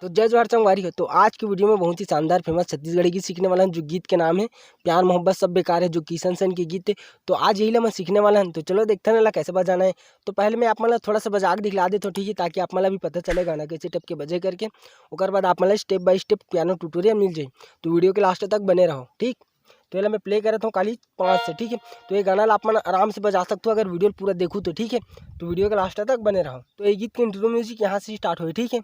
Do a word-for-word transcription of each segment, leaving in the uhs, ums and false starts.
तो जय जोहार संगवारी हो। तो आज की वीडियो में बहुत ही शानदार फेमस छत्तीसगढ़ी गीत सीखने वाला हन, जो गीत के नाम है प्यार मोहब्बत सब बेकार है, जो किशन सेन के गीत है। तो आज यही ला मैं सीखने वाला हन। तो चलो देखते हैं ला कैसे बजाना है। तो पहले मैं आप मन ला थोड़ा सा बजा के दिखला देता हूँ, ठीक है, ताकि आप मन ला भी पता चले गाना कैसे टाइप के बजे करके। ओकर बाद आप मन ला step by step piano tutorial मिल जाए। तो वीडियो के लास्ट तक बने रहो, ठीक। तो ये ला मैं प्ले करत हूँ खाली पाँच से, ठीक है। तो ये गाना ला आप मन आराम से बजा सकते हो अगर वीडियो पूरा देखो तो, ठीक है। तो वीडियो के लास्ट तक बने रहो। तो ये गीत के इंट्रो म्यूजिक यहाँ से स्टार्ट होए, ठीक है।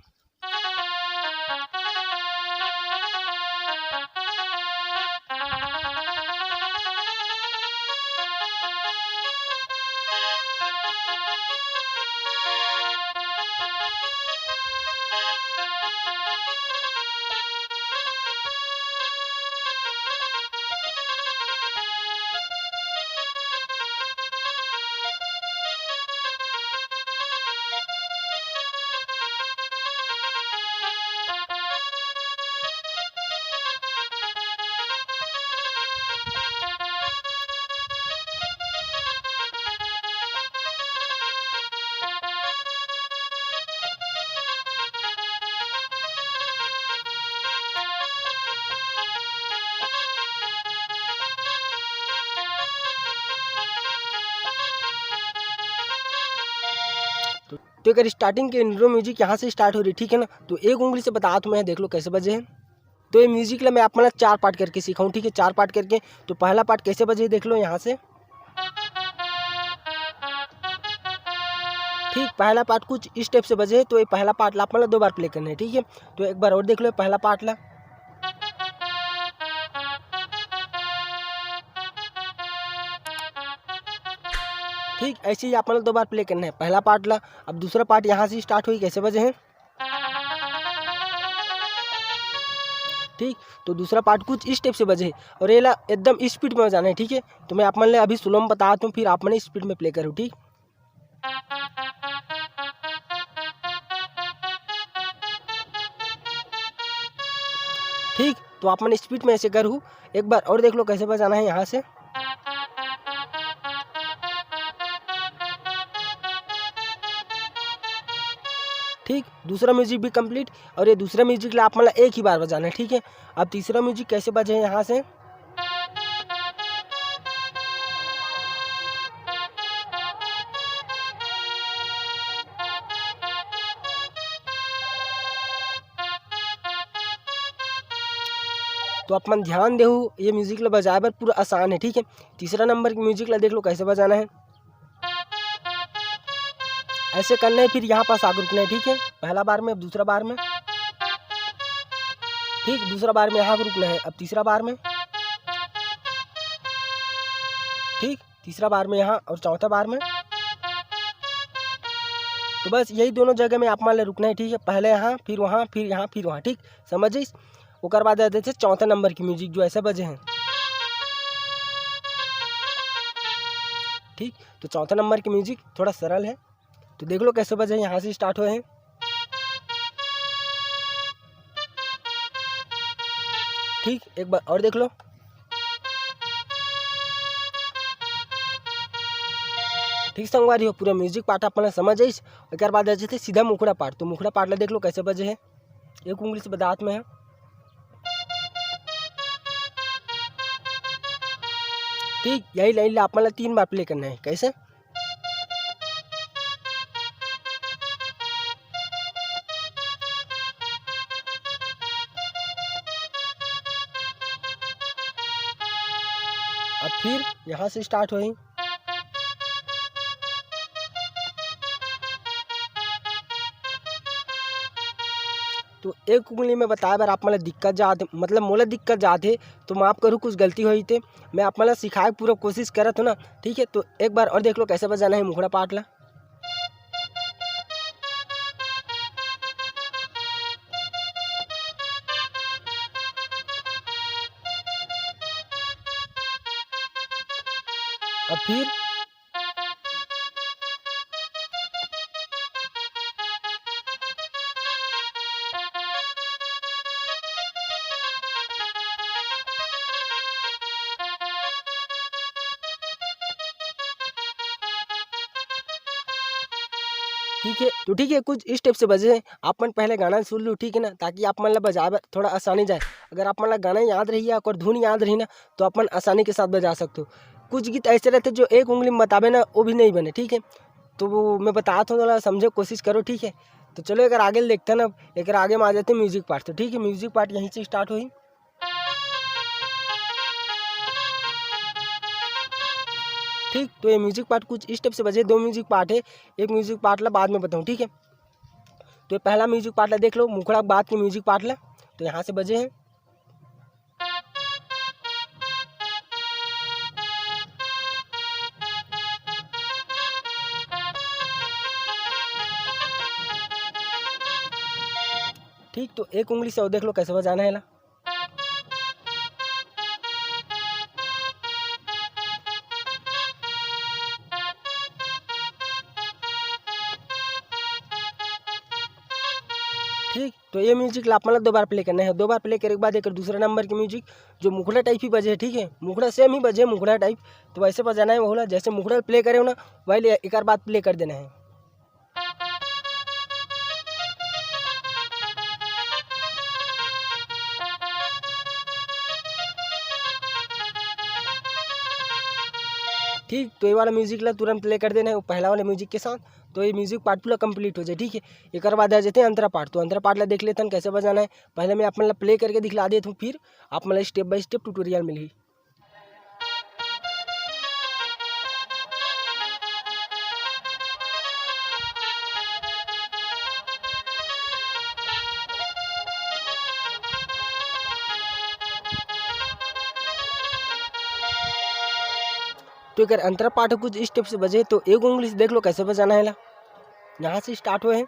तो एकर स्टार्टिंग के इंट्रो म्यूजिक यहाँ से स्टार्ट हो रही, ठीक है ना। तो एक उंगली से बता तुम्हें, देख लो कैसे बजे हैं। तो ये म्यूजिक ला मैं आप मन ला चार पार्ट करके सिखाऊँ, ठीक है, चार पार्ट करके। तो पहला पार्ट कैसे बजे, देख लो यहाँ से। ठीक, पहला पार्ट कुछ इस टाइप से बजे है। तो ये पहला पार्ट ला आप मन ला दो बार प्ले करना है, ठीक है। तो एक बार और देख लो पहला पार्ट ला। ठीक, ऐसे ही आप मन ला दो बार प्ले करना है पहला पार्ट ला। अब दूसरा पार्ट यहाँ से स्टार्ट हुई, कैसे बजे हैं। ठीक, तो दूसरा पार्ट कुछ इस टाइप से बजे और ये ला एकदम स्पीड में बजाना है, ठीक है। तो मैं आप मन ले अभी स्लो में बताता हूँ, फिर आप मन स्पीड में प्ले करो, ठीक। ठीक, तो आप मन स्पीड में ऐसे करू, एक बार और देख लो कैसे बजाना है यहाँ से। ठीक, दूसरा म्यूजिक भी कंप्लीट और ये दूसरा म्यूजिक ला आप मन ला एक ही बार बजाना है, ठीक है। अब तीसरा म्यूजिक कैसे बजे है यहाँ से। तो आप मन ध्यान देहू, ये म्यूजिक ला बजाए बर पूरा आसान है, ठीक है। तीसरा नंबर के म्यूजिक ला देख लो कैसे बजाना है। ऐसे करना है, फिर यहाँ पास आके रुकना है, ठीक है। पहला बार में, अब दूसरा बार में, ठीक, दूसरा बार में यहाँ आके रुकना है। अब तीसरा बार में, ठीक, तीसरा बार में यहाँ और चौथा बार में। तो बस यही दोनों जगह में आप मान ले रुकना है, ठीक है। पहले यहाँ, फिर वहाँ, फिर यहाँ, फिर वहाँ, ठीक, समझ जाइस। ओकर बाद आ जाते चौथा नंबर की म्यूजिक जो ऐसे बजे हैं, ठीक। तो चौथा नंबर की म्यूजिक थोड़ा सरल है, तो देख लो कैसे बजे हैं, यहाँ से स्टार्ट हुए हैं। ठीक, एक बार और देख लो। ठीक संगवारी हो, पूरा म्यूजिक पार्ट आप मन समझ आइस। एक बाद आ जाते सीधा मुखड़ा पार्ट। तो मुखड़ा पार्ट ला देख लो कैसे बजे है, एक उंगली से बदात में है। ठीक, यही लाइन ला आप मन ला तीन बार प्ले करना है। कैसे? अब फिर यहाँ से स्टार्ट होही। तो एक उंगली में बताए बर आप मन ला दिक्कत जात, मतलब मोला दिक्कत जात हे, तो माफ करू कुछ गलती होही ते। मैं आप मन ला सिखाए के पूरा कोशिश करत हूँ ना, ठीक है। तो एक बार और देख लो कैसे बजाना है मुखड़ा पार्ट ला। अब फिर ठीक है, तो ठीक है, कुछ इस टाइप से बजे हे। आप मन पहले गाना सुन लो, ठीक है ना, ताकि आप मन ला बजाए बर थोड़ा आसानी जाए। अगर आप मन ला गाना याद रही है और धुन याद रही ना, तो आप मन आसानी के साथ बजा सकते हो। कुछ गीत ऐसे रहते जो एक उंगली में बताबे ना, वो भी नहीं बने, ठीक है। तो वो मैं बतात हूँ, थोड़ा समझे कोशिश करो, ठीक है। तो चलो, एक आगे देखते हैं ना, एक आगे में आ जाते हैं म्यूजिक पार्ट। तो ठीक है, म्यूजिक पार्ट यहीं से स्टार्ट हुई। ठीक, तो ये म्यूजिक पार्ट कुछ इस टाइप से बजे। दो म्यूजिक पार्ट है, एक म्यूजिक पार्ट ला बाद में बताऊँ, ठीक है। तो ये पहला म्यूजिक पार्ट ला देख लो, मुखड़ा बाद के म्यूजिक पार्ट ला। तो यहाँ से बजे हैं। ठीक, तो एक उंगली से और देख लो कैसे बजाना है ला। ठीक, तो ये म्यूजिक ला आप मन ला दो बार प्ले करना है। दो बार प्ले करे के बाद एक दूसरा नंबर के म्यूजिक जो मुखड़ा टाइप ही बजे है, ठीक है, मुखड़ा सेम ही बजे, मुखड़ा टाइप, तो वैसे बजाना है। वो ला जैसे मुखड़ा प्ले करे हो ना, वही एक बार प्ले कर देना है। ठीक, तो ये वाला म्यूजिक ला तुरंत प्ले कर देना है वो पहला वाला म्यूजिक के साथ। तो ये म्यूजिक पार्ट पूरा कंप्लीट हो जाए, ठीक है। एक बाद आ जाते हैं अंतरा पार्ट। तो अंतरा पार्ट ला देख लेते हैं कैसे बजाना है। पहले मैं आप मन ला प्ले करके दिखला देता हूँ, फिर आप मन ला स्टेप बाय स्टेप ट्यूटोरियल मिलही। तो एक अंतरा पाठ कुछ इस टाइप से बजे, तो एक उंगली से देख लो कैसे बजाना है ला। यहाँ से स्टार्ट हुए हैं।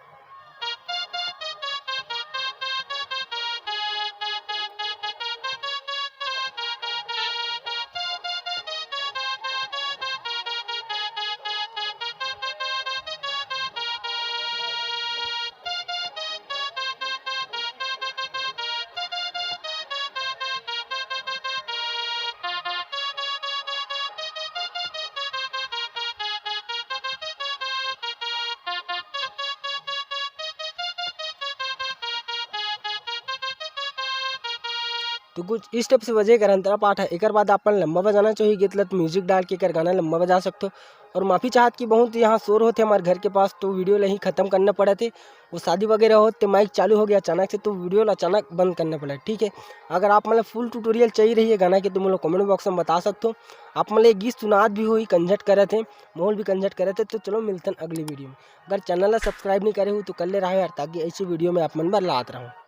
तो कुछ इस टाइप से बजे कर अंतरा पाठ है। एक बाद अपन लंबा बजाना चाहिए गीत ला, तो म्यूजिक डाल के कर गाना लंबा बजा सकते हो। और माफ़ी चाहत कि बहुत यहाँ शोर होते हमारे घर के पास, तो वीडियो ला ही ख़त्म करना पड़ा थे। वो शादी वगैरह हो तो माइक चालू हो गया अचानक से, तो वीडियो ला अचानक बंद करना पड़ा, ठीक है। अगर आप मतलब फुल ट्यूटोरियल चाहिए रही है गाना के, तो मतलब कमेंट बॉक्स में बता सकते हो। आप मतलब ये गीत सुनात भी हो ही कंझट करे थे, माहौल भी कंझट करे थे। तो चलो मिलते हैं अगली वीडियो में। अगर चैनल ला सब्सक्राइब नहीं करे हो तो कर ले रहा हो यार, ताकि ऐसी वीडियो में आप मन बर लात रहूँ।